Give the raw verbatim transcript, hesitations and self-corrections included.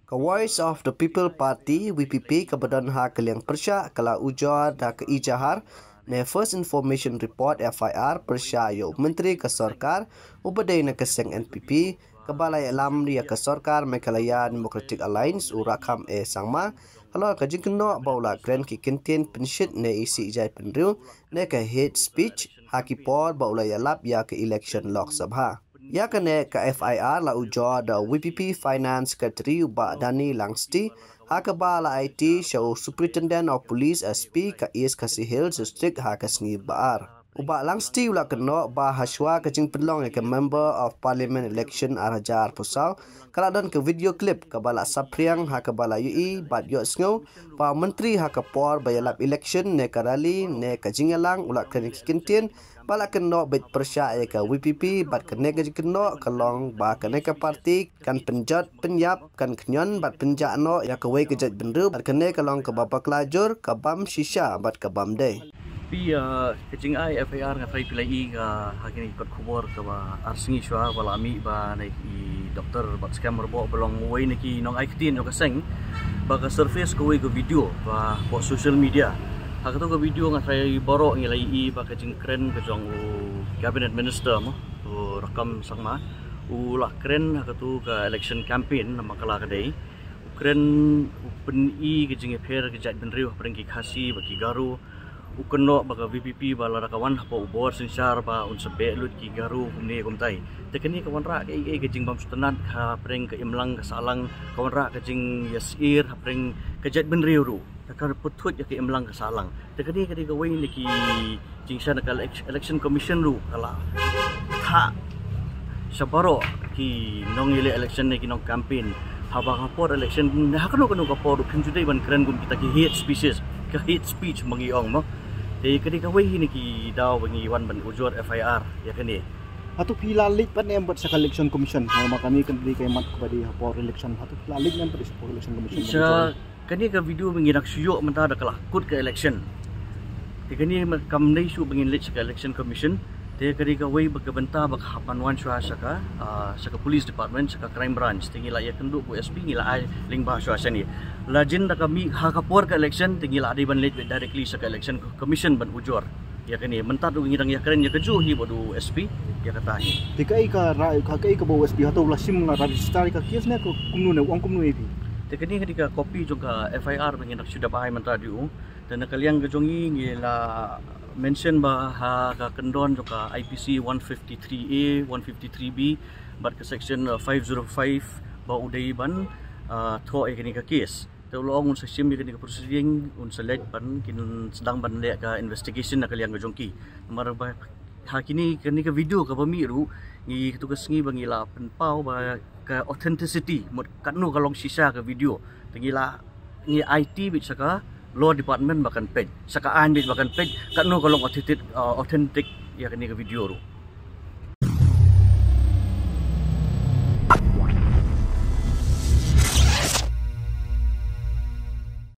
Ka Voice of the People Party, V P P, kaba don ha ka liang pyrshah ka la ujor da ka ejahar ne First Information Report, F I R, pyrshah ïa u Myntri ka sorkar uba dei na ka seng N P P, kaba la ïalam ïa ka sorkar Meghalaya Democratic Alliance, u Rakkam A Sangma, halor ka jingkynnoh ba u la kren ki kyntien pynshit ne isih jaitbynriew ne ka hate speech ha ki por ba u la ïalap ïa ka election Lok Sabha. Ïa kane ka F I R la ujor da u V P P Finance Secretary, u Bah Danny Langsti, ha kaba la aiti sha u Superintendent of Police, S P, ka East Khasi Hills District ha ka sngi ba ar. U Bah Langsti u la kynnoh ba hashwa ka jingpynlong ïa ka Member of Parliament election ar hajar arphew saw, ka la don ka video clip kaba la saphriang ha kaba la ïohi bad ïohsngew ba u Myntri ha ka por ba ïalap election ne ka rally ne ka jingïalang u la kren ki kyntien ba la kynnoh beit pyrshah ïa ka V P P, bad kane ka jingkynnoh ka long ba kane ka party kan pynjot pynïap, kan khñiot bad pynjah noh ïa kawei ka jaitbynriew, bad kane ka long kaba bakla jur, ka bam shisha bad ka bam dei. Phi, ah, ka jingai F I R nga trai phi la i ka ha kine ki kot khubor kaba ar sngi shuwa ba la mih ba na i Doktor Batskhem Rymbok ba long uwei na ki nongai ktien jong ka seng, ba ka surface kawei ka video ba ha social media. Ha kato ka video nga trai baroh ngi la i ba ka jingkren ka jong u Cabinet Minister mo, u Rakkam Sangma, u la kren ha kato ka election campaign namar ka la ka dei u kren, u pyni ka jingïapher ka jaitbynriew hapdeng ki Khasi bad ki Garo. U kynnoh ba ka V P P ba lada ka wan hapoh u bor synshar ba un sa beh lut ki Garo kumne kumtai. Te kane ka wanrah kaei kaei ka jingbymsngewtynnat hapdeng ka imlang ka sahlang, ka wanrah ka jingïasyier hapdeng ka jaitbynriew ruh. Te ka pynthut ïa ka imlang ka sahlang. Te kane ka dei kawei na ki jingshisha na ka elec-, Election Commission ruh ka la thah sha baroh ki nongïaleh election ne ki nong campaign. Haba ha por election ne ha kano kano ka por ruh phim ju dei ban kren kum kita ki hate speeches, ka hate speech ma ngi ong mo. Te ka dei kawei hi na ki daw ba ngi wan ban ujor F I R ïa kane. Hato phi la leit pat ne em pat sha ka Election Commission? Namar kane ka dei ka mat kaba dei ha por election. Hato phi la leit ne em pat sha ka Election Commission? Sha kane ka video ba ngi dang shu ïoh mynta da ka la kut ka election. Te kane ma kam dei shuh ba ngin leit sha ka Election Commission. Te ka dei kawei ba ka bynta ba ka hap ban wan shuwa sha ka, ah, sha ka Police Department, sha ka Crime Branch. Te ngi la ïakynduh bad u S P, ngi la ai lyngba shuwa shane. Lajin da ka mih ha ka por ka election, te ngi la dei ban leit beit directly sha ka Election Commission ban ujor ïa kane. Mynta ruh ngi dang ïakren ïa kajuh hi bad u S P ïa kata hi. Te kaei ka ra-, ka, kaei kaba u S P, hato u la shim, la register ka case ne ka kumno ne, u ong kumno ïa phi? Te kane ka dei ka copy jong ka F I R ba ngi dang shu dep ai mynta ruh. Te na ka liang ka jong ngi ngi la mention ba ha ka kyndon jong ka I P C one fifty-three A, one fifty-three B bad ka section, uh, five zero five ba u dei ban, uh, thoh ïa kane ka case. Te u la ong un sa shim ïa kane ka proceeding, un sa leit ban kin sdang ban leh ka investigation na ka liang ka jong ki. Namar ba ha kine, kane ka video kaba mih ruh, ngi kato ka sngi ba ngi la pynpaw ba ka authenticity mut katno ka long shisha ka video. Te ngi la, ngi aiti beit sha ka law department ba kan peit, sha ka aiñ beit ba kan peit katno ka long authentic, uh, authentic ïa kane ka video ruh.